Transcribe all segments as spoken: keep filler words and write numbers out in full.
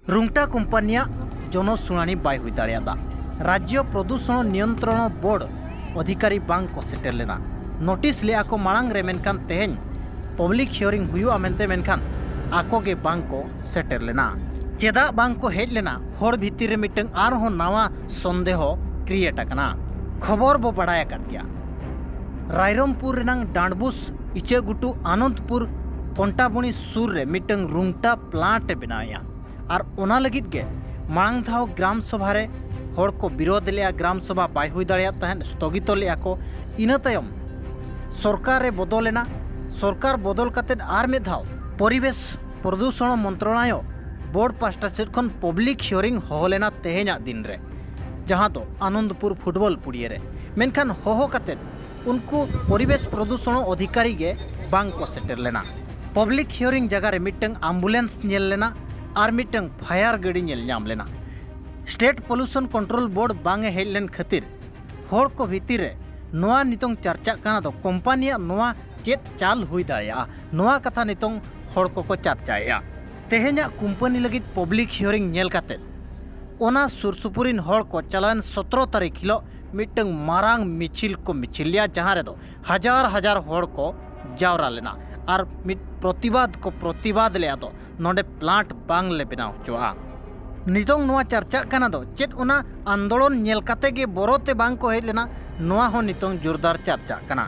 ᱨᱩᱝᱴᱟ ᱠᱳᱢᱯᱟᱱᱤᱭᱟᱜ ᱡᱚᱱᱚ ᱥᱩᱱᱟᱱᱤ ᱵᱟᱭ ᱦᱩᱭ ᱫᱟᱲᱮᱭᱟᱫᱟ᱾ ᱨᱟᱡᱽᱡᱚ ᱯᱨᱚᱫᱩᱥᱚᱱ ᱱᱤᱭᱚᱱᱛᱨᱚᱬ ᱵᱳᱨᱰ ᱚᱫᱷᱤᱠᱟᱨᱤ ᱵᱟᱝ ᱠᱚ ᱥᱮᱴᱮᱨ ᱞᱮᱱᱟ᱾ ᱱᱳᱴᱤᱥ ᱞᱮᱫᱼᱟ ᱠᱚ ᱢᱟᱲᱟᱝ ᱨᱮ, ᱢᱮᱱᱠᱷᱟᱱ ᱛᱮᱦᱮᱧ ᱯᱟᱵᱽᱞᱤᱠ ᱦᱤᱭᱟᱨᱤᱝ ᱦᱩᱭᱩᱜᱼᱟ ᱢᱮᱱᱛᱮ, ᱢᱮᱱᱠᱷᱟᱱ ᱟᱠᱚ ᱜᱮ ᱵᱟᱝ ᱠᱚ ᱥᱮᱴᱮᱨ ᱞᱮᱱᱟ᱾ ᱪᱮᱫᱟᱜ ᱵᱟᱝ ᱠᱚ ᱦᱮᱡ ᱞᱮᱱᱟ, ᱦᱚᱲ ᱵᱷᱤᱛᱤᱨ ᱨᱮ ᱢᱤᱫᱴᱟᱝ ᱟᱨᱦᱚᱸ ᱱᱟᱣᱟ ᱥᱚᱱᱫᱮᱦᱚ ᱠᱨᱤᱭᱮᱴ ᱟᱠᱟᱱᱟ᱾ ᱠᱷᱚᱵᱚᱨ ᱵᱚ ᱵᱟᱲᱟᱭ ᱟᱠᱟᱫ ᱜᱮᱭᱟ, ᱨᱟᱭᱨᱚᱝᱯᱩᱨ ᱨᱮᱱᱟᱝ ᱰᱟᱸᱰᱵᱩᱥ ᱤᱪᱟᱹᱜᱷᱩᱴᱩ ᱟᱱᱚᱱᱫᱯᱩᱨ ᱠᱚᱱᱴᱟᱵᱩᱱᱤ ᱥᱩᱨ ᱨᱮ ᱢᱤᱫᱴᱟᱝ ᱨᱩᱝᱴᱟ ᱯᱞᱟᱱᱴ ᱮ ᱵᱮᱱᱟᱣᱮᱫᱼᱟ᱾ ᱟᱨ ᱚᱱᱟ ᱞᱟᱹᱜᱤᱫ ᱜᱮ ᱢᱟᱲᱟᱝ ᱫᱷᱟᱣ ᱜᱨᱟᱢ ᱥᱚᱵᱷᱟ ᱨᱮ ᱦᱚᱲ ᱠᱚ ᱵᱤᱨᱳᱫᱷ ᱞᱮᱫᱼᱟ, ᱜᱨᱟᱢ ᱥᱚᱵᱷᱟ ᱵᱟᱭ ᱦᱩᱭ ᱫᱟᱲᱮᱭᱟᱫ ᱛᱟᱦᱮᱸᱫ, ᱥᱛᱷᱚᱜᱤᱛᱚ ᱞᱮᱫᱼᱟ ᱠᱚ᱾ ᱤᱱᱟᱹ ᱛᱟᱭᱚᱢ ᱥᱚᱨᱠᱟᱨ ᱨᱮ ᱵᱚᱫᱚᱞ ᱮᱱᱟ, ᱥᱚᱨᱠᱟᱨ ᱵᱚᱫᱚᱞ ᱠᱟᱛᱮᱫ ᱟᱨ ᱢᱤᱫ ᱫᱷᱟᱣ ᱯᱚᱨᱤᱵᱮᱥ ᱯᱨᱚᱫᱩᱥᱚᱱ ᱢᱚᱱᱛᱨᱚᱱᱟᱞᱚᱭ ᱵᱳᱨᱰ ᱯᱟᱥᱴᱟ ᱥᱮᱫ ᱠᱷᱚᱱ ᱯᱟᱵᱽᱞᱤᱠ ᱦᱤᱭᱟᱨᱤᱝ ᱦᱚᱦᱚ ᱞᱮᱱᱟ ᱛᱮᱦᱮᱧᱟᱜ ᱫᱤᱱ ᱨᱮ, ᱡᱟᱦᱟᱸ ᱫᱚ ᱟᱱᱚᱱᱫᱯᱩᱨ ᱯᱷᱩᱴᱵᱚᱞ ᱯᱩᱲᱤᱭᱟᱹ ᱨᱮ᱾ ᱢᱮᱱᱠᱷᱟᱱ ᱦᱚᱦᱚ ᱠᱟᱛᱮᱫ ᱩᱱᱠᱩ ᱯᱚᱨᱤᱵᱮᱥ ᱯᱨᱚᱫᱩᱥᱚᱱ ᱚᱫᱷᱤᱠᱟᱨᱤ ᱜᱮ ᱵᱟᱝ ᱠᱚ ᱥᱮᱴᱮᱨ ᱞᱮᱱᱟ᱾ ᱯᱟᱵᱽᱞᱤᱠ ᱦᱤᱭᱟᱨᱤᱝ ᱡᱟᱭᱜᱟ ᱨᱮ ᱢᱤᱫᱴᱟᱝ ᱟᱢᱵᱩᱞᱮᱱᱥ ᱧᱮᱞ ᱞᱮᱱᱟ ᱟᱨ ᱢᱤᱫᱴᱟᱝ ᱯᱷᱟᱭᱟᱨ ᱜᱟᱹᱰᱤ ᱧᱮᱞ ᱧᱟᱢ ᱞᱮᱱᱟ᱾ ᱥᱴᱮᱴ ᱯᱚᱞᱩᱥᱚᱱ ᱠᱚᱱᱴᱨᱳᱞ ᱵᱳᱨᱰ ᱵᱟᱝ ᱮ ᱦᱮᱡ ᱞᱮᱱ ᱠᱷᱟᱹᱛᱤᱨ ᱦᱚᱲ ᱠᱚ ᱵᱷᱤᱛᱤᱨ ᱨᱮ ᱱᱚᱣᱟ ᱱᱤᱛᱚᱝ ᱪᱟᱨᱪᱟᱜ ᱠᱟᱱᱟ ᱫᱚ ᱠᱳᱢᱯᱟᱱᱤᱭᱟᱜ ᱱᱚᱣᱟ ᱪᱮᱫ ᱪᱟᱞ ᱦᱩᱭ ᱫᱟᱲᱮᱭᱟᱜᱼᱟ, ᱱᱚᱣᱟ ᱠᱟᱛᱷᱟ ᱱᱤᱛᱚᱝ ᱦᱚᱲ ᱠᱚᱠᱚ ᱪᱟᱨᱪᱟᱭᱮᱫᱼᱟ᱾ ᱛᱮᱦᱮᱧᱟᱜ ᱠᱳᱢᱯᱟᱱᱤ ᱞᱟᱹᱜᱤᱫ ᱯᱟᱵᱽᱞᱤᱠ ᱦᱤᱭᱟᱨᱤᱝ ᱧᱮᱞ ᱠᱟᱛᱮ ᱚᱱᱟ ᱥᱩᱨ ᱥᱩᱯᱩᱨ ᱨᱤᱱ ᱦᱚᱲ ᱠᱚ ᱪᱟᱞᱟᱣᱮᱱ ᱥᱚᱛᱨᱚ ᱛᱟᱹᱨᱤᱠᱷ ᱦᱤᱞᱳᱜ ᱢᱤᱫᱴᱟᱝ ᱢᱟᱨᱟᱝ ᱢᱤᱪᱷᱤᱞ ᱠᱚ ᱢᱤᱪᱷᱤᱞ ᱞᱮᱫᱼᱟ, ᱡᱟᱦᱟᱸ ᱨᱮᱫᱚ ᱦᱟᱡᱟᱨ ᱦᱟᱡᱟᱨ ᱦᱚᱲ ᱠᱚ ᱡᱟᱣᱨᱟ ᱞᱮᱱᱟ ᱟᱨ ᱢᱤᱫ ᱯᱨᱚᱛᱤᱵᱟᱫ ᱠᱚ ᱯᱨᱚᱛᱤᱵᱟᱫ ᱞᱮᱫᱼᱟ ᱫᱚ ᱱᱚᱰᱮ ᱯᱞᱟᱱᱴ ᱵᱟᱝ ᱞᱮ ᱵᱮᱱᱟᱣ ᱦᱚᱪᱚᱣᱟᱜᱼᱟ᱾ ᱱᱤᱛᱚᱝ ᱱᱚᱣᱟ ᱪᱟᱨᱪᱟᱜ ᱠᱟᱱᱟ ᱫᱚ ᱪᱮᱫ ᱚᱱᱟ ᱟᱱᱫᱳᱞᱚᱱ ᱧᱮᱞ ᱠᱟᱛᱮ ᱜᱮ ᱵᱚᱨᱚ ᱛᱮ ᱵᱟᱝ ᱠᱚ ᱦᱮᱡ ᱞᱮᱱᱟ, ᱱᱚᱣᱟ ᱦᱚᱸ ᱱᱤᱛᱚᱝ ᱡᱳᱨᱫᱟᱨ ᱪᱟᱨᱪᱟᱜ ᱠᱟᱱᱟ᱾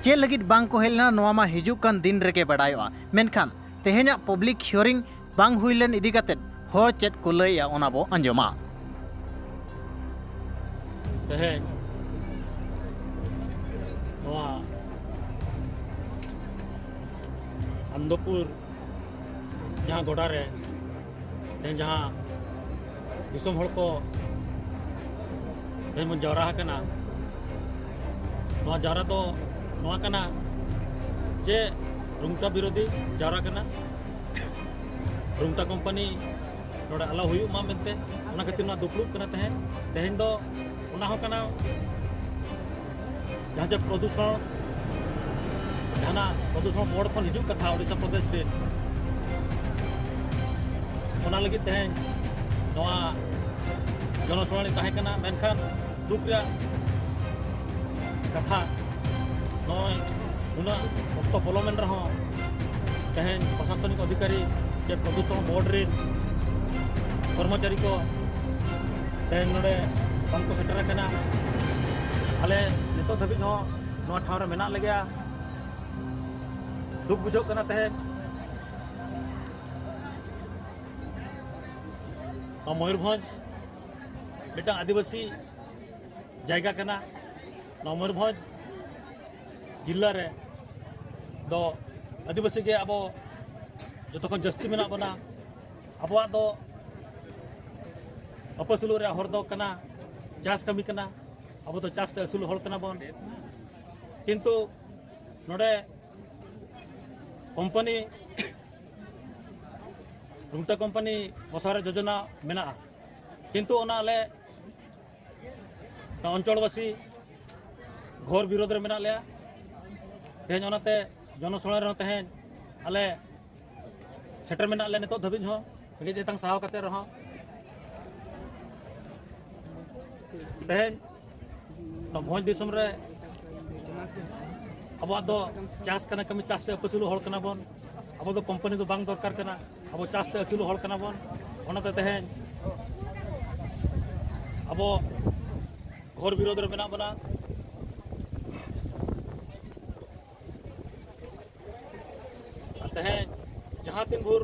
ᱪᱮᱫ ᱞᱟᱹᱜᱤᱫ ᱵᱟᱝ ᱠᱚ ᱦᱮᱡ ᱞᱮᱱᱟ, ᱱᱚᱣᱟ ᱢᱟ ᱦᱤᱡᱩᱜ ᱠᱟᱱ ᱫᱤᱱ ᱨᱮᱜᱮ ᱵᱟᱰᱟᱭᱚᱜᱼᱟ᱾ ᱢᱮᱱᱠᱷᱟᱱ ᱛᱮᱦᱮᱧᱟᱜ ᱯᱟᱵᱽᱞᱤᱠ ᱦᱤᱭᱟᱨᱤᱝ ᱵᱟᱝ ᱦᱩᱭ ᱞᱮᱱ ᱤᱫᱤ ᱠᱟᱛᱮ ᱦᱚᱲ ᱪᱮᱫ ᱠᱚ ᱞᱟᱹᱭᱮᱜᱼᱟ, ᱚᱱᱟ ᱵᱚ ᱟᱸᱡᱚᱢᱟ᱾ ᱛᱮᱦᱮᱧ ᱱᱚᱣᱟ ᱟᱱᱚᱱᱫᱯᱩᱨ ᱡᱟᱦᱟᱸ ᱜᱚᱰᱟ ᱨᱮ ᱛᱮᱦᱮᱧ ᱡᱟᱦᱟᱸ ᱫᱤᱥᱚᱢ ᱦᱚᱲ ᱠᱚ ᱛᱮᱦᱮᱧ ᱵᱚᱱ ᱡᱟᱣᱨᱟ ᱟᱠᱟᱱᱟ, ᱱᱚᱣᱟ ᱡᱟᱣᱨᱟ ᱫᱚ ᱱᱚᱣᱟ ᱠᱟᱱᱟ ᱡᱮ ᱨᱩᱝᱴᱟ ᱵᱤᱨᱳᱫᱷᱤ ᱡᱟᱣᱨᱟ ᱠᱟᱱᱟ᱾ ᱨᱩᱝᱴᱟ ᱠᱳᱢᱯᱟᱱᱤ ᱱᱚᱰᱮ ᱟᱞᱚ ᱦᱩᱭᱩᱜ ᱢᱟ ᱢᱮᱱᱛᱮ, ᱚᱱᱟ ᱠᱷᱟᱹᱛᱤᱨ ᱱᱚᱣᱟ ᱫᱩᱯᱲᱩᱵ ᱠᱟᱱᱟ ᱛᱟᱦᱮᱸᱫ᱾ ᱛᱮᱦᱮᱧ ᱫᱚ ᱚᱱᱟ ᱦᱚᱸ ᱠᱟᱱᱟ, ᱡᱟᱦᱟᱸ ᱡᱮ ᱯᱨᱚᱫᱩᱥᱚᱱ, ᱡᱟᱦᱟᱱᱟᱜ ᱯᱨᱚᱫᱩᱥᱚᱱ ᱵᱳᱨᱰ ᱠᱷᱚᱱ ᱦᱤᱡᱩᱜ ᱠᱟᱛᱷᱟ ᱳᱰᱤᱥᱟ ᱯᱨᱚᱫᱮᱥ ᱨᱮ, ᱚᱱᱟ ᱞᱟᱹᱜᱤᱫ ᱛᱮᱦᱮᱧ ᱱᱚᱣᱟ ᱡᱚᱱᱚᱥᱩᱱᱟᱱᱤ ᱛᱟᱦᱮᱸ ᱠᱟᱱᱟ᱾ ᱢᱮᱱᱠᱷᱟᱱ ᱫᱩᱠ ᱨᱮᱭᱟᱜ ᱠᱟᱛᱷᱟ, ᱱᱚᱜᱼᱚᱭ ᱱᱩᱱᱟᱹᱜ ᱚᱠᱛᱚ ᱯᱚᱞᱚᱢᱮᱱ ᱨᱮᱦᱚᱸ ᱛᱮᱦᱮᱧ ᱯᱨᱚᱥᱟᱥᱚᱱᱤᱠ ᱚᱫᱷᱤᱠᱟᱨᱤ ᱪᱮ ᱯᱨᱚᱫᱩᱥᱚᱱ ᱵᱳᱨᱰ ᱨᱮᱱ ᱠᱚᱨᱢᱚᱪᱟᱨᱤ ᱠᱚ ᱛᱮᱦᱮᱧ ᱱᱚᱰᱮ ᱵᱟᱝᱠᱚ ᱥᱮᱴᱮᱨ ᱟᱠᱟᱱᱟ᱾ ᱟᱞᱮ ᱱᱤᱛᱚᱜ ᱫᱷᱟᱹᱵᱤᱡ ᱦᱚᱸ ᱱᱚᱣᱟ ᱴᱷᱟᱶ ᱨᱮ ᱢᱮᱱᱟᱜ ᱞᱮᱜᱮᱭᱟ᱾ ᱫᱩᱠ ᱵᱩᱡᱷᱟᱹᱜ ᱠᱟᱱᱟ ᱛᱮᱦᱮᱧ ᱱᱚᱣᱟ ᱢᱚᱭᱩᱨᱵᱷᱚᱸᱡᱽ ᱢᱤᱫᱴᱟᱝ ᱟᱹᱫᱤᱵᱟᱹᱥᱤ ᱡᱟᱭᱜᱟ ᱠᱟᱱᱟ᱾ ᱱᱚᱣᱟ ᱢᱚᱭᱩᱨᱵᱷᱚᱸᱡᱽ ᱡᱤᱞᱟ ᱨᱮ ᱫᱚ ᱟᱹᱫᱤᱵᱟᱹᱥᱤ ᱜᱮ ᱟᱵᱚ ᱡᱚᱛᱚ ᱠᱷᱚᱱ ᱡᱟᱹᱥᱛᱤ ᱢᱮᱱᱟᱜ ᱵᱚᱱᱟ᱾ ᱟᱵᱚᱣᱟᱜ ᱫᱚ ᱟᱹᱯᱟᱹᱥᱩᱞᱚᱜ ᱨᱮᱭᱟᱜ ᱦᱚᱨ ᱫᱚ ᱠᱟᱱᱟ ᱪᱟᱥ ᱠᱟᱹᱢᱤ ᱠᱟᱱᱟ᱾ ᱟᱵᱚ ᱫᱚ ᱪᱟᱥ ᱛᱮ ᱟᱹᱥᱩᱞ ᱦᱚᱲ ᱠᱟᱱᱟ ᱵᱚᱱ᱾ ᱠᱤᱱᱛᱩ ᱱᱚᱰᱮ ᱠᱳᱢᱯᱟᱱᱤ, ᱨᱩᱝᱴᱟ ᱠᱳᱢᱯᱟᱱᱤ ᱵᱚᱥᱟᱣ ᱨᱮ ᱡᱳᱡᱚᱱᱟ ᱢᱮᱱᱟᱜᱼᱟ, ᱠᱤᱱᱛᱩ ᱚᱱᱟ ᱟᱞᱮ ᱚᱱᱪᱚᱞᱵᱟᱥᱤ ᱜᱷᱳᱨ ᱵᱤᱨᱳᱫᱷ ᱨᱮ ᱢᱮᱱᱟᱜ ᱞᱮᱭᱟ᱾ ᱛᱮᱦᱮᱧ ᱚᱱᱟᱛᱮ ᱡᱚᱱᱚᱥᱚᱬᱮ ᱨᱮᱦᱚᱸ ᱛᱮᱦᱮᱧ ᱟᱞᱮ ᱥᱮᱴᱮᱨ ᱢᱮᱱᱟᱜ ᱞᱮᱭᱟ ᱱᱤᱛᱚᱜ ᱫᱷᱟᱹᱵᱤᱡ ᱦᱚᱸ, ᱨᱮᱸᱜᱮᱡ ᱛᱮᱛᱟᱝ ᱥᱟᱦᱟᱣ ᱠᱟᱛᱮ ᱨᱮᱦᱚᱸ᱾ ᱛᱮᱦᱮᱧ ᱱᱚᱣᱟ ᱵᱷᱚᱸᱡᱽ ᱫᱤᱥᱚᱢ ᱨᱮ ᱟᱵᱚᱣᱟᱜ ᱫᱚ ᱪᱟᱥ ᱠᱟᱱᱟ ᱠᱟᱹᱢᱤ, ᱪᱟᱥ ᱛᱮ ᱟᱹᱯᱟᱹᱥᱩᱞᱚᱜ ᱦᱚᱲ ᱠᱟᱱᱟ ᱵᱚᱱ᱾ ᱟᱵᱚ ᱫᱚ ᱠᱳᱢᱯᱟᱱᱤ ᱫᱚ ᱵᱟᱝ ᱫᱚᱨᱠᱟᱨ ᱠᱟᱱᱟ, ᱟᱵᱚ ᱪᱟᱥ ᱛᱮ ᱟᱹᱥᱩᱞᱚᱜ ᱦᱚᱲ ᱠᱟᱱᱟ ᱵᱚᱱ᱾ ᱚᱱᱟᱛᱮ ᱛᱮᱦᱮᱧ ᱟᱵᱚ ᱜᱷᱳᱨ ᱵᱤᱨᱳᱫᱷ ᱨᱮ ᱢᱮᱱᱟᱜ ᱵᱚᱱᱟ᱾ ᱟᱨ ᱛᱮᱦᱮᱧ ᱡᱟᱦᱟᱸ ᱛᱤᱱ ᱵᱷᱳᱨ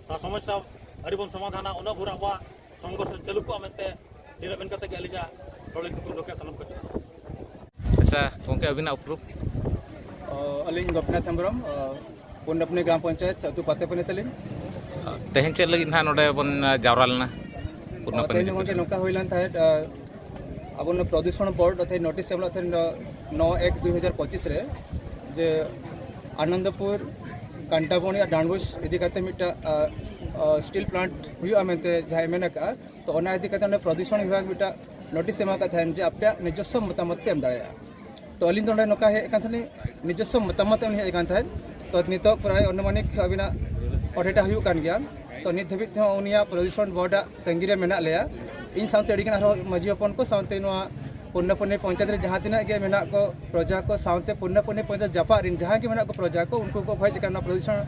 ᱱᱚᱣᱟ ᱥᱚᱢᱚᱥᱥᱟ ᱟᱹᱣᱨᱤ ᱵᱚᱱ ᱥᱚᱢᱟᱫᱷᱟᱱᱟ, ᱩᱱᱟᱹᱜ ᱵᱷᱳᱨ ᱟᱵᱚᱣᱟᱜ ᱥᱚᱝᱜᱷᱚᱨᱥ ᱪᱟᱹᱞᱩ ᱠᱚᱜᱼᱟ ᱢᱮᱱᱛᱮ ᱱᱤᱱᱟᱹᱜ ᱢᱮᱱ ᱠᱟᱛᱮ ᱜᱮ ᱟᱹᱞᱤᱧᱟᱜ ᱨᱚᱲ ᱞᱤᱧ ᱛᱷᱩᱠᱩᱢ ᱫᱚᱦᱚ ᱠᱮᱫᱟ᱾ ᱥᱟᱱᱟᱢ ᱠᱚ ᱡᱚᱦᱟᱨ᱾ ᱟᱪᱪᱷᱟ ᱜᱚᱢᱠᱮ, ᱟᱹᱵᱤᱱᱟᱜ ᱩᱯᱨᱩᱢ? ᱚ, ᱟᱹᱞᱤᱧ ᱜᱳᱯᱤᱱᱟᱛᱷ ᱦᱮᱢᱵᱨᱚᱢ, ᱚ, ᱯᱩᱱᱰᱟᱯᱱᱤ ᱜᱨᱟᱢ ᱯᱚᱧᱪᱟᱭᱮᱛ, ᱟᱹᱛᱩ ᱯᱟᱛᱮᱯᱟᱱᱤ ᱛᱟᱹᱞᱤᱧ᱾ ᱛᱮᱦᱮᱧ ᱪᱮᱫ ᱞᱟᱹᱜᱤᱫ ᱱᱟᱦᱟᱜ ᱱᱚᱰᱮ ᱵᱚᱱ, ᱟ, ᱡᱟᱣᱨᱟ ᱞᱮᱱᱟ? ᱚ, ᱯᱩᱨᱱᱟᱯᱟᱱᱤ ᱛᱮᱦᱮᱧ ᱫᱚ ᱜᱚᱢᱠᱮ ᱡᱩᱵᱤᱞᱤ᱾ ᱱᱚᱝᱠᱟ ᱦᱩᱭ ᱞᱮᱱ ᱛᱟᱦᱮᱸᱫ, ᱟ, ᱟᱵᱚ ᱱᱚᱣᱟ ᱯᱨᱚᱫᱩᱥᱚᱱ ᱵᱳᱨᱰ ᱛᱮᱦᱮᱧ ᱱᱳᱴᱤᱥ ᱮᱢ ᱞᱮᱫ ᱛᱟᱦᱮᱸᱫ, ᱱᱚ ᱮᱠ ᱫᱩᱭ ᱦᱟᱡᱟᱨ ᱯᱚᱸᱪᱤᱥ ᱨᱮ, ᱡᱮ ᱟᱱᱚᱱᱫᱚᱯᱩᱨ, ᱠᱟᱱᱴᱟᱵᱚᱱᱤ ᱟᱨ ᱰᱟᱱᱰᱵᱳᱥ ᱤᱫᱤ ᱠᱟᱛᱮ ᱢᱤᱫᱴᱟᱝ, ᱟ, ᱟ, ᱥᱴᱤᱞ ᱯᱞᱟᱱᱴ ᱦᱩᱭᱩᱜᱼᱟ ᱢᱮᱱᱛᱮ ᱡᱟᱦᱟᱸᱭ ᱢᱮᱱ ᱟᱠᱟᱫᱼᱟ᱾ ᱛᱚ ᱚᱱᱟ ᱤᱫᱤ ᱠᱟᱛᱮ ᱚᱸᱰᱮ ᱯᱨᱚᱫᱩᱥᱚᱱ ᱵᱤᱵᱷᱟᱜᱽ ᱢᱤᱫᱴᱟᱝ ᱱᱳᱴᱤᱥ ᱮᱢ ᱟᱠᱟᱫ ᱛᱟᱦᱮᱸᱫ ᱡᱮ ᱟᱯᱮᱭᱟᱜ ᱱᱤᱡᱚᱥᱥᱚ ᱢᱚᱛᱟᱢᱚᱛ ᱯᱮ ᱮᱢ ᱫᱟᱲᱮᱭᱟᱜᱼᱟ᱾ ᱛᱚ ᱟᱹᱞᱤᱧ ᱫᱚ ᱚᱸᱰᱮ ᱱᱚᱝᱠᱟ ᱦᱮᱡ ᱟᱠᱟᱱ ᱛᱟᱦᱮᱸᱫ, ᱱᱤᱡᱚᱥᱥᱚ ᱢᱚᱛᱟᱢᱚᱛ ᱮᱢ ᱦᱮᱡ ᱟᱠᱟᱱ ᱛᱟᱦᱮᱸᱫ᱾ ᱛᱚ ᱱᱤᱛᱚᱜ ᱯᱨᱟᱭ ᱚᱱᱩᱢᱟᱱᱤᱠ ᱟᱹᱵᱤᱱᱟᱜ ᱚᱰᱤᱴ ᱦᱩᱭᱩᱜ ᱠᱟᱱ ᱜᱮᱭᱟ᱾ ᱛᱚ ᱱᱤᱛ ᱫᱷᱟᱹᱵᱤᱡ ᱛᱮᱦᱚᱸ ᱩᱱᱤᱭᱟᱜ ᱯᱨᱚᱫᱩᱥᱚᱱ ᱵᱳᱨᱰ ᱟᱜ ᱛᱟᱺᱜᱤ ᱨᱮ ᱢᱮᱱᱟᱜ ᱞᱮᱭᱟ᱾ ᱤᱧ ᱥᱟᱶᱛᱮ ᱟᱹᱰᱤᱜᱟᱱ ᱟᱨᱦᱚᱸ ᱢᱟᱹᱡᱷᱤ ᱦᱚᱯᱚᱱ ᱠᱚ ᱥᱟᱶᱛᱮ ᱱᱚᱣᱟ ᱯᱩᱨᱱᱟᱯᱚᱱᱤ ᱯᱚᱧᱪᱟᱭᱮᱛ ᱨᱮ ᱡᱟᱦᱟᱸ ᱛᱤᱱᱟᱹᱜ ᱜᱮ ᱢᱮᱱᱟᱜ ᱠᱚ ᱯᱨᱚᱡᱟ ᱠᱚ ᱥᱟᱶᱛᱮ ᱯᱩᱨᱱᱟᱯᱚᱱᱤ ᱯᱚᱧᱪᱟᱭᱮᱛ ᱡᱟᱯᱟᱜ ᱨᱮᱱ ᱡᱟᱦᱟᱸ ᱜᱮ ᱢᱮᱱᱟᱜ ᱠᱚ ᱯᱨᱚᱡᱟ ᱠᱚ, ᱩᱱᱠᱩ ᱠᱚ ᱦᱮᱡ ᱟᱠᱟᱱᱟ ᱱᱚᱣᱟ ᱯᱨᱚᱫᱩᱥᱚᱱ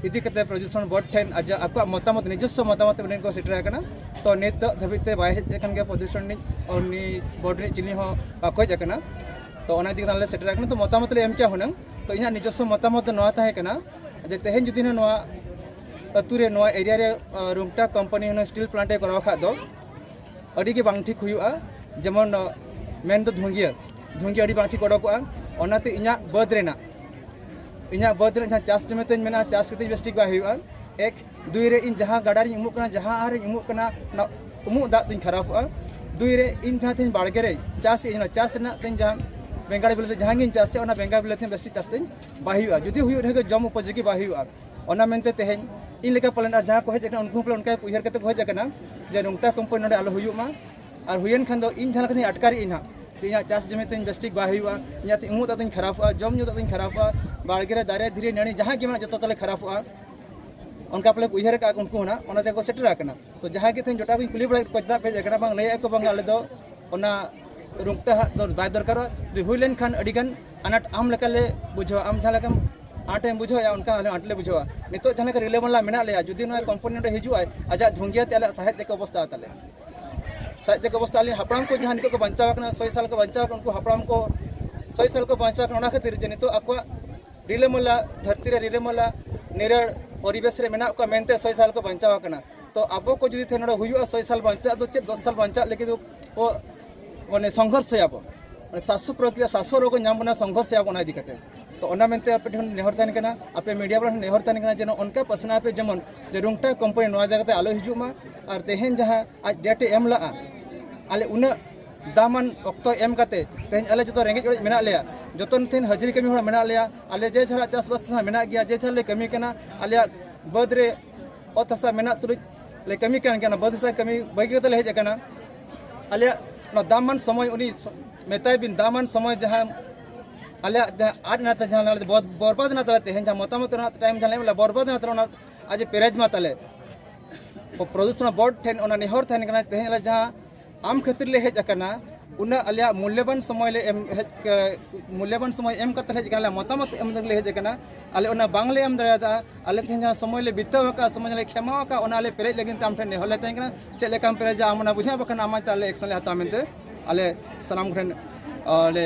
ᱤᱫᱤ ᱠᱟᱛᱮ ᱯᱨᱚᱫᱩᱥᱚᱱ ᱵᱳᱨᱰ ᱴᱷᱮᱱ ᱟᱡᱟᱜ ᱟᱠᱚᱣᱟᱜ ᱢᱚᱛᱟᱢᱚᱛ, ᱱᱤᱡᱚᱥᱥᱚ ᱢᱚᱛᱟᱢᱚᱛ ᱩᱱᱤ ᱠᱚ ᱥᱮᱴᱮᱨ ᱟᱠᱟᱱᱟ᱾ ᱛᱚ ᱱᱤᱛ ᱫᱷᱟᱹᱵᱤᱡ ᱛᱮ ᱵᱟᱭ ᱦᱮᱡ ᱟᱠᱟᱱ ᱜᱮᱭᱟ ᱯᱨᱚᱫᱩᱥᱚᱱ ᱨᱤᱱᱤᱡ, ᱩᱱᱤ ᱵᱳᱨᱰ ᱨᱤᱱᱤᱡ ᱪᱤᱞᱤ ᱦᱚᱸ ᱵᱟᱠᱚ ᱦᱮᱡ ᱟᱠᱟᱱᱟ᱾ ᱛᱚ ᱚᱱᱟ ᱤᱫᱤ ᱠᱟᱛᱮ ᱟᱞᱮ ᱥᱮᱴᱮᱨ ᱟᱠᱟᱱᱟ᱾ ᱛᱚ ᱢᱚᱛᱟᱢᱚᱛ ᱞᱮ ᱮᱢ ᱠᱮᱭᱟ ᱦᱩᱱᱟᱹᱝ᱾ ᱛᱚ ᱤᱧᱟᱹᱜ ᱱᱤᱡᱚᱥᱥᱚ ᱢᱚᱛᱟᱢᱚᱛ ᱫᱚ ᱱᱚᱣᱟ ᱛᱟᱦᱮᱸ ᱠᱟᱱᱟ ᱡᱮ ᱛᱮᱦᱮᱧ ᱡᱩᱫᱤ ᱦᱩᱱᱟᱹᱝ ᱱᱚᱣᱟ ᱟᱹᱛᱩ ᱨᱮ, ᱱᱚᱣᱟ ᱮᱨᱤᱭᱟ ᱨᱮ ᱨᱩᱝᱴᱟ ᱠᱳᱢᱯᱟᱱᱤ ᱦᱩᱱᱟᱹᱝ ᱥᱴᱤᱞ ᱯᱞᱟᱱᱴ ᱮ ᱠᱚᱨᱟᱣ ᱠᱷᱟᱱ ᱫᱚ ᱟᱹᱰᱤ ᱜᱮ ᱵᱟᱝ ᱴᱷᱤᱠ ᱦᱩᱭᱩᱜᱼᱟ᱾ ᱡᱮᱢᱚᱱ ᱢᱮᱱ ᱫᱚ ᱫᱷᱩᱝᱜᱤᱭᱟᱹ, ᱫᱷᱩᱝᱜᱤᱭᱟᱹ ᱟᱹᱰᱤ ᱵᱟᱝ ᱴᱷᱤᱠ ᱚᱰᱚᱠᱚᱜᱼᱟ᱾ ᱚᱱᱟᱛᱮ ᱤᱧᱟᱹᱜ ᱵᱟᱹᱫᱽ ᱨᱮᱱᱟᱜ, ᱤᱧᱟᱹᱜ ᱵᱟᱹᱫᱽ ᱨᱮᱱᱟᱜ ᱡᱟᱦᱟᱸ ᱪᱟᱥ ᱡᱚᱢᱤ ᱛᱤᱧ ᱢᱮᱱᱟᱜᱼᱟ, ᱪᱟᱥ ᱠᱟᱛᱮ ᱵᱮᱥ ᱴᱷᱤᱠ ᱵᱟᱭ ᱦᱩᱭᱩᱜᱼᱟ᱾ ᱮᱠ, ᱫᱩᱭ ᱨᱮ ᱤᱧ ᱡᱟᱦᱟᱸ ᱜᱟᱰᱟ ᱨᱤᱧ ᱩᱢᱩᱜ ᱠᱟᱱᱟ, ᱡᱟᱦᱟᱸ ᱟᱦᱟᱨ ᱨᱤᱧ ᱩᱢᱩᱜ ᱠᱟᱱᱟ, ᱚᱱᱟ ᱩᱢᱩᱜ ᱫᱟᱜ ᱛᱤᱧ ᱠᱷᱟᱨᱟᱯᱚᱜᱼᱟ᱾ ᱫᱩᱭ ᱨᱮ ᱤᱧ ᱡᱟᱦᱟᱸ ᱛᱤᱧ ᱵᱟᱲᱜᱮ ᱨᱮ ᱪᱟᱥ ᱮᱫ, ᱚᱱᱟ ᱪᱟᱥ ᱨᱮᱱᱟᱜ ᱛᱤᱧ ᱡᱟᱦᱟᱸ ᱵᱮᱸᱜᱟᱲ ᱵᱤᱞᱟᱹᱛᱤ ᱡᱟᱦᱟᱸ ᱜᱤᱧ ᱪᱟᱥᱮᱫ, ᱚᱱᱟ ᱵᱮᱸᱜᱟᱲ ᱵᱤᱞᱟᱹᱛᱤ ᱵᱮᱥ ᱴᱷᱤᱠ ᱪᱟᱥ ᱛᱤᱧ ᱵᱟᱭ ᱦᱩᱭᱩᱜᱼᱟ᱾ ᱡᱩᱫᱤ ᱦᱩᱭᱩᱜ ᱨᱮᱦᱚᱸ ᱡᱚᱢ ᱩᱯᱚᱡᱳᱜᱤ ᱵᱟᱭ ᱦᱩᱭᱩᱜᱼᱟ᱾ ᱚᱱᱟ ᱢᱮᱱᱛᱮ ᱛᱮᱦᱮᱧ ᱤᱧ ᱞᱮᱠᱟ ᱯᱟᱞᱮᱱ ᱟᱨ ᱡᱟᱦᱟᱸ ᱠᱚ ᱦᱮᱡ ᱟᱠᱟᱱᱟ, ᱩᱱᱠᱩ ᱦᱚᱸ ᱯᱟᱞᱮᱱ ᱚᱱᱠᱟ ᱜᱮᱠᱚ ᱩᱭᱦᱟᱹᱨ ᱠᱟᱛᱮ ᱠᱚ ᱦᱮᱡ ᱟᱠᱟᱱᱟ ᱡᱮ ᱱᱚᱝᱠᱟ ᱠᱳᱢᱯᱟᱱᱤ ᱱᱚᱰᱮ ᱟᱞᱚ ᱦᱩᱭᱩᱜ ᱢᱟ᱾ ᱟᱨ ᱦᱩᱭᱮᱱ ᱠᱷᱟᱱ ᱫᱚ ᱤᱧ ᱡᱟᱦᱟᱸ ᱞᱮᱠᱟᱛᱤᱧ ᱟᱴᱠᱟᱨᱮᱫ ᱤᱧ ᱦᱟᱸᱜ, ᱡᱮ ᱤᱧᱟᱹᱜ ᱪᱟᱥ ᱡᱚᱢᱤ ᱛᱤᱧ ᱵᱮᱥ ᱴᱷᱤᱠ ᱵᱟᱭ ᱦᱩᱭᱩᱜᱼᱟ, ᱤᱧᱟᱹᱜ ᱛᱤᱧ ᱩᱢᱩᱜ ᱫᱟᱜ ᱫᱚᱧ ᱠᱷᱟᱨᱟᱯᱚᱜᱼᱟ, ᱡᱚᱢ ᱧᱩ ᱫᱟᱜ ᱫᱚᱧ ᱠᱷᱟᱨᱟᱯᱚᱜᱼᱟ, ᱵᱟᱲᱜᱮ ᱨᱮ ᱫᱟᱨᱮ ᱫᱷᱤᱨᱤ ᱱᱟᱹᱲᱤ ᱡᱟᱦᱟᱸ ᱜᱮ ᱢᱮᱱᱟᱜ ᱡᱚᱛᱚ ᱛᱟᱞᱮ ᱠᱷᱟᱨᱟᱯᱚᱜᱼᱟ᱾ ᱚᱱᱠᱟ ᱯᱟᱞᱮ ᱠᱚ ᱩᱭᱦᱟᱹᱨ ᱟᱠᱟᱫ ᱩᱱᱠᱩ ᱦᱚᱸ ᱱᱟᱜ, ᱚᱱᱟ ᱡᱟᱭᱜᱟ ᱠᱚ ᱥᱮᱴᱮᱨ ᱟᱠᱟᱱᱟ᱾ ᱛᱚ ᱡᱟᱦᱟᱸᱭ ᱜᱮ ᱛᱮᱦᱮᱧ ᱡᱚᱴᱟᱣ ᱠᱚᱧ ᱠᱩᱞᱤ ᱵᱟᱲᱟ ᱠᱮᱫ ᱠᱚᱣᱟ, ᱪᱮᱫᱟᱜ ᱯᱮ ᱦᱮᱡ ᱟᱠᱟᱱᱟ, ᱵᱟᱝ ᱞᱟᱹᱭᱮᱫ ᱠᱚ, ᱵᱟᱝ ᱟᱞᱮ ᱫᱚ ᱚᱱᱟ ᱨᱩᱝᱴᱟ ᱦᱟᱸᱜ ᱫᱚ ᱵᱟᱭ ᱫᱚᱨᱠᱟᱨᱚᱜᱼᱟ᱾ ᱡᱩᱫᱤ ᱦᱩᱭ ᱞᱮᱱᱠᱷᱟᱱ ᱟᱹᱰᱤᱜᱟᱱ ᱟᱱᱟᱴ ᱟᱢ ᱞᱮᱠᱟᱞᱮ ᱵᱩᱡᱷᱟᱹᱣᱟ, ᱟᱢ ᱡᱟᱦᱟᱸ ᱞᱮᱠᱟᱢ ᱟᱱᱟᱴᱮᱢ ᱵᱩᱡᱷᱟᱹᱣᱮᱫᱼᱟ ᱚᱱᱠᱟ ᱟᱞᱮ ᱟᱱᱟᱴ ᱞᱮ ᱵᱩᱡᱷᱟᱹᱣᱟ᱾ ᱱᱤᱛᱚᱜ ᱡᱟᱦᱟᱸ ᱞᱮᱠᱟ ᱨᱤᱞᱟᱹᱢᱟᱞᱟ ᱢᱮᱱᱟᱜ ᱞᱮᱭᱟ, ᱡᱩᱫᱤ ᱱᱚᱣᱟ ᱠᱳᱢᱯᱟᱱᱤ ᱱᱚᱰᱮ ᱦᱤᱡᱩᱜᱼᱟᱭ, ᱟᱡᱟᱜ ᱫᱷᱩᱝᱜᱤᱭᱟᱹ ᱛᱮ ᱟᱞᱮᱭᱟᱜ ᱥᱟᱦᱮᱫ ᱪᱮᱫ ᱞᱮᱠᱟ ᱚᱵᱚᱥᱛᱟ ᱛᱟᱞᱮ, ᱥᱟᱦᱮᱫ ᱪᱮᱫ ᱞᱮᱠᱟ ᱚᱵᱚᱥᱛᱟ, ᱟᱞᱮ ᱦᱟᱯᱲᱟᱢ ᱠᱚ ᱡᱟᱦᱟᱸ ᱱᱤᱛᱚᱜ ᱠᱚ ᱵᱟᱧᱪᱟᱣ ᱟᱠᱟᱱᱟ, ᱥᱚᱭ ᱥᱟᱞ ᱠᱚ ᱵᱟᱧᱪᱟᱣ ᱟᱠᱟᱱᱟ, ᱩᱱᱠᱩ ᱦᱟᱯᱲᱟᱢ ᱠᱚ ᱥᱚᱭ ᱥᱟᱞ ᱠᱚ ᱵᱟᱧᱪᱟᱣ ᱟᱠᱟᱱᱟ, ᱚᱱᱟ ᱠᱷᱟᱹᱛᱤᱨ ᱡᱮ ᱱᱤᱛᱚᱜ ᱟᱠᱚᱣᱟᱜ ᱨᱤᱞᱟᱹᱢᱟᱞᱟ ᱫᱷᱟᱹᱨᱛᱤ ᱨᱮ ᱨᱤᱞᱟᱹᱢᱟᱞᱟ ᱱᱤᱨᱟᱹᱲ ᱯᱚᱨᱤᱵᱮᱥ ᱨᱮ ᱢᱮᱱᱟᱜ ᱠᱚᱣᱟ ᱢᱮᱱᱛᱮ ᱥᱚᱭ ᱥᱟᱞ ᱠᱚ ᱵᱟᱧᱪᱟᱣ ᱟᱠᱟᱱᱟ᱾ ᱛᱚ ᱟᱵᱚ ᱠᱚ ᱡᱩᱫᱤ ᱛᱮᱦᱮᱧ ᱱᱚᱰᱮ ᱦᱩᱭᱩᱜᱼᱟ, ᱥᱚᱭ ᱥᱟᱞ ᱵᱟᱧᱪᱟᱜ ᱫᱚ ᱪᱮᱫ ᱫᱚᱥ ᱥᱟᱞ ᱵᱟᱧᱪᱟᱜ ᱞᱟᱹᱜᱤᱫ ᱫᱚ ᱠᱚ ᱢᱟᱱᱮ ᱥᱚᱝᱜᱷᱚᱨᱥᱚᱭᱟᱵᱚ, ᱢᱟᱱᱮ ᱥᱟᱥᱥᱚ ᱯᱨᱚᱠᱨᱤᱭᱟ, ᱥᱟᱥᱥᱚ ᱨᱳᱜᱽ ᱧᱟᱢ ᱵᱚᱱᱟ, ᱥᱚᱝᱜᱷᱚᱨᱥᱚᱭᱟᱵᱚ ᱚᱱᱟ ᱤᱫᱤ ᱠᱟᱛᱮ᱾ ᱛᱚ ᱚᱱᱟ ᱢᱮᱱᱛᱮ ᱟᱯᱮ ᱴᱷᱮᱱ ᱱᱮᱦᱚᱨ ᱛᱟᱦᱮᱱ ᱠᱟᱱᱟ, ᱟᱯᱮ ᱢᱤᱰᱤᱭᱟ ᱵᱟᱞᱟ ᱴᱷᱮᱱ ᱱᱮᱦᱚᱨ ᱛᱟᱦᱮᱱ ᱠᱟᱱᱟ ᱡᱮ ᱱᱚᱜᱼᱚ ᱱᱚᱝᱠᱟ ᱯᱟᱥᱱᱟᱣ ᱯᱮ, ᱡᱮᱢᱚᱱ ᱡᱮ ᱨᱩᱝᱴᱟ ᱠᱳᱢᱯᱟᱱᱤ ᱱᱚᱣᱟ ᱡᱟᱭᱜᱟ ᱛᱮ ᱟᱞᱚ ᱦᱤᱡᱩᱜ ᱢᱟ᱾ ᱟᱨ ᱛᱮᱦᱮᱧ ᱡᱟᱦᱟᱸ ᱟᱡ ᱰᱮᱴ ᱮ ᱮᱢ ᱞᱟᱜᱼᱟ, ᱟᱞᱮ ᱩᱱᱟᱹᱜ ᱫᱟᱢᱟᱱ ᱚᱠᱛᱚ ᱮᱢ ᱠᱟᱛᱮ ᱛᱮᱦᱮᱧ ᱟᱞᱮ ᱡᱚᱛᱚ ᱨᱮᱸᱜᱮᱡ ᱚᱨᱮᱡ ᱢᱮᱱᱟᱜ ᱞᱮᱭᱟ, ᱡᱚᱛᱚ ᱛᱮᱦᱮᱧ ᱦᱟᱹᱡᱨᱤ ᱠᱟᱹᱢᱤ ᱦᱚᱲ ᱢᱮᱱᱟᱜ ᱞᱮᱭᱟ, ᱟᱞᱮ ᱡᱮ ᱡᱟᱦᱟᱸ ᱪᱟᱥᱵᱟᱥ ᱛᱮᱦᱚᱸ ᱢᱮᱱᱟᱜ ᱜᱮᱭᱟ, ᱡᱮ ᱡᱟᱦᱟᱸ ᱞᱮ ᱠᱟᱹᱢᱤ ᱠᱟᱱᱟ, ᱟᱞᱮᱭᱟᱜ ᱵᱟᱹᱫᱽ ᱨᱮ ᱚᱛ ᱦᱟᱥᱟ ᱢᱮᱱᱟᱜ ᱛᱩᱞᱩᱡ ᱞᱮ ᱠᱟᱹᱢᱤ ᱠᱟᱱ ᱜᱮᱭᱟ, ᱚᱱᱟ ᱵᱟᱹᱫᱽ ᱦᱟᱥᱟ ᱠᱟᱹᱢᱤ ᱵᱟᱹᱜᱤ ᱠᱟᱛᱮ ᱞᱮ ᱦᱮᱡ ᱟᱠᱟᱱᱟ᱾ ᱟᱞᱮᱭᱟᱜ ᱚᱱᱟ ᱫᱟᱢᱟᱱ ᱥᱚᱢᱚᱭ ᱩᱱᱤ ᱥᱚ-, ᱢᱮᱛᱟᱭ ᱵᱤᱱ, ᱫᱟᱢᱟᱱ ᱥᱚᱢᱚᱭ ᱡᱟᱦᱟᱸ ᱟᱞᱮᱭᱟᱜ ᱡᱟᱦᱟᱸ ᱟᱫ ᱮᱱᱟ ᱛᱟᱞᱮ, ᱡᱟᱦᱟᱸ ᱟᱞᱮ ᱵᱚᱨ-, ᱵᱚᱨᱵᱟᱫ ᱮᱱᱟ ᱛᱟᱞᱮ, ᱛᱮᱦᱮᱧ ᱡᱟᱦᱟᱸ ᱢᱚᱛᱟᱢᱚᱛ ᱨᱮᱱᱟᱜ ᱴᱟᱭᱤᱢ ᱡᱟᱦᱟᱸ ᱞᱮ ᱮᱢ ᱞᱮᱫᱟ, ᱵᱚᱨᱵᱟᱫ ᱮᱱᱟ ᱛᱟᱞᱮ, ᱚᱱᱟ ᱟᱡ ᱯᱮᱨᱮᱡᱽ ᱢᱟ ᱛᱟᱞᱮ᱾ ᱯᱨᱚᱫᱩᱥᱚᱱ ᱵᱳᱨᱰ ᱴᱷᱮᱱ ᱚᱱᱟ ᱱᱮᱦᱚᱨ ᱛᱟᱦᱮᱱ ᱠᱟᱱᱟ, ᱛᱮᱦᱮᱧ ᱟᱞᱮ ᱡᱟᱦᱟᱸ ᱟᱢ ᱠᱷᱟᱹᱛᱤᱨ ᱞᱮ ᱦᱮᱡ ᱟᱠᱟᱱᱟ, ᱩᱱᱟᱹᱜ ᱟᱞᱮᱭᱟᱜ ᱢᱩᱞᱞᱚᱵᱟᱱ ᱥᱚᱢᱚᱭ ᱞᱮ ᱮᱢ ᱦᱮᱡ, ᱢᱩᱞᱞᱚᱵᱟᱱ ᱥᱚᱢᱚᱭ ᱮᱢ ᱠᱟᱛᱮ ᱦᱮᱡ ᱟᱠᱟᱱᱟ, ᱟᱞᱮᱭᱟᱜ ᱢᱚᱛᱟᱢᱚᱛ ᱮᱢ ᱞᱮ ᱦᱮᱡ ᱟᱠᱟᱱᱟ, ᱟᱞᱮ ᱚᱱᱟ ᱵᱟᱝᱞᱮ ᱮᱢ ᱫᱟᱲᱮᱭᱟᱫᱟ᱾ ᱟᱞᱮ ᱛᱮᱦᱮᱧ ᱡᱟᱦᱟᱸ ᱥᱚᱢᱚᱭ ᱞᱮ ᱵᱤᱛᱟᱹᱣ ᱟᱠᱟᱫ, ᱥᱚᱢᱚᱭ ᱞᱮ ᱠᱷᱮᱢᱟᱣ ᱟᱠᱟᱫ, ᱚᱱᱟ ᱟᱞᱮ ᱯᱮᱨᱮᱡ ᱞᱟᱹᱜᱤᱫ ᱛᱮ ᱟᱢ ᱴᱷᱮᱱ ᱱᱮᱦᱚᱨ ᱞᱮ ᱛᱟᱦᱮᱸ ᱠᱟᱱᱟ᱾ ᱪᱮᱫ ᱞᱮᱠᱟᱢ ᱯᱮᱨᱮᱡᱟ ᱟᱢ ᱚᱱᱟ ᱵᱩᱡᱷᱟᱹᱣ, ᱵᱟᱠᱷᱟᱱ ᱟᱢᱟᱜ ᱛᱮ ᱟᱞᱮ ᱮᱠᱥᱚᱱ ᱞᱮ ᱦᱟᱛᱟᱣᱟ ᱢᱮᱱᱛᱮ ᱟᱞᱮ ᱥᱟᱱᱟᱢ ᱠᱚᱴᱷᱮᱱ, ᱟ, ᱞᱮ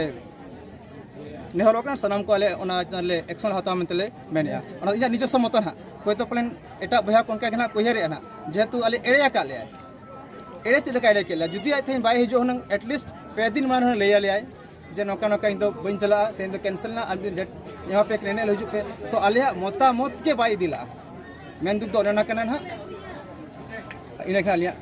ᱱᱮᱦᱚᱨᱚᱜ ᱠᱟᱱᱟ, ᱥᱟᱱᱟᱢ ᱠᱚ ᱟᱞᱮ ᱚᱱᱟ ᱪᱮᱛᱟᱱ ᱨᱮ ᱮᱠᱥᱚᱱ ᱞᱮ ᱦᱟᱛᱟᱣᱟ ᱢᱮᱱᱛᱮ ᱞᱮ ᱢᱮᱱᱮᱫᱼᱟ᱾ ᱚᱱᱟ ᱫᱚ ᱤᱧᱟᱹᱜ ᱱᱤᱡᱚᱥᱥᱚ ᱢᱚᱛᱚ ᱱᱟᱦᱟᱜ, ᱦᱚᱭᱛᱳ ᱯᱟᱞᱮᱱ ᱮᱴᱟᱜ ᱵᱚᱭᱦᱟ ᱠᱚ ᱚᱱᱠᱟ ᱜᱮ ᱱᱟᱦᱟᱜ ᱠᱚ ᱩᱭᱦᱟᱹᱨᱮᱫᱼᱟ ᱱᱟᱦᱟᱜ, ᱡᱮᱦᱮᱛᱩ ᱟᱞᱮ ᱮᱲᱮ ᱟᱠᱟᱫ ᱞᱮᱭᱟᱭ᱾ ᱮᱲᱮ ᱪᱮᱫ ᱞᱮᱠᱟ ᱮᱲᱮ ᱠᱮᱫ ᱞᱮᱭᱟ? ᱡᱩᱫᱤ ᱟᱡ ᱛᱮᱦᱮᱧ ᱵᱟᱭ ᱦᱤᱡᱩᱜ ᱦᱩᱱᱟᱹᱝ, at least ᱯᱮ ᱫᱤᱱ ᱢᱟᱲᱟᱝ ᱦᱩᱱᱟᱹᱝ ᱞᱟᱹᱭ ᱟᱞᱮᱭᱟᱭ ᱡᱮ ᱱᱚᱝᱠᱟ ᱱᱚᱝᱠᱟ ᱤᱧ ᱫᱚ ᱵᱟᱹᱧ ᱪᱟᱞᱟᱜᱼᱟ, ᱛᱮᱦᱮᱧ ᱫᱚ ᱠᱮᱱᱥᱮᱞ ᱱᱟ, ᱟᱨ ᱢᱤᱫ ᱰᱮᱴ ᱮᱢᱟ ᱯᱮ, ᱧᱮᱧᱮᱞ ᱦᱤᱡᱩᱜ ᱯᱮ᱾ ᱛᱚ ᱟᱞᱮᱭᱟᱜ ᱢᱚᱛᱟᱢᱚᱛ ᱜᱮ ᱵᱟᱭ ᱤᱫᱤ ᱞᱟᱜᱼᱟ᱾ ᱢᱮᱱ ᱫᱩᱠ ᱫᱚ ᱚᱱᱮ ᱚᱱᱟ ᱠᱟᱱᱟ ᱱᱟᱦᱟᱜ᱾ ᱤᱱᱟᱹ ᱠᱷᱟᱱ ᱟᱞᱮᱭᱟᱜ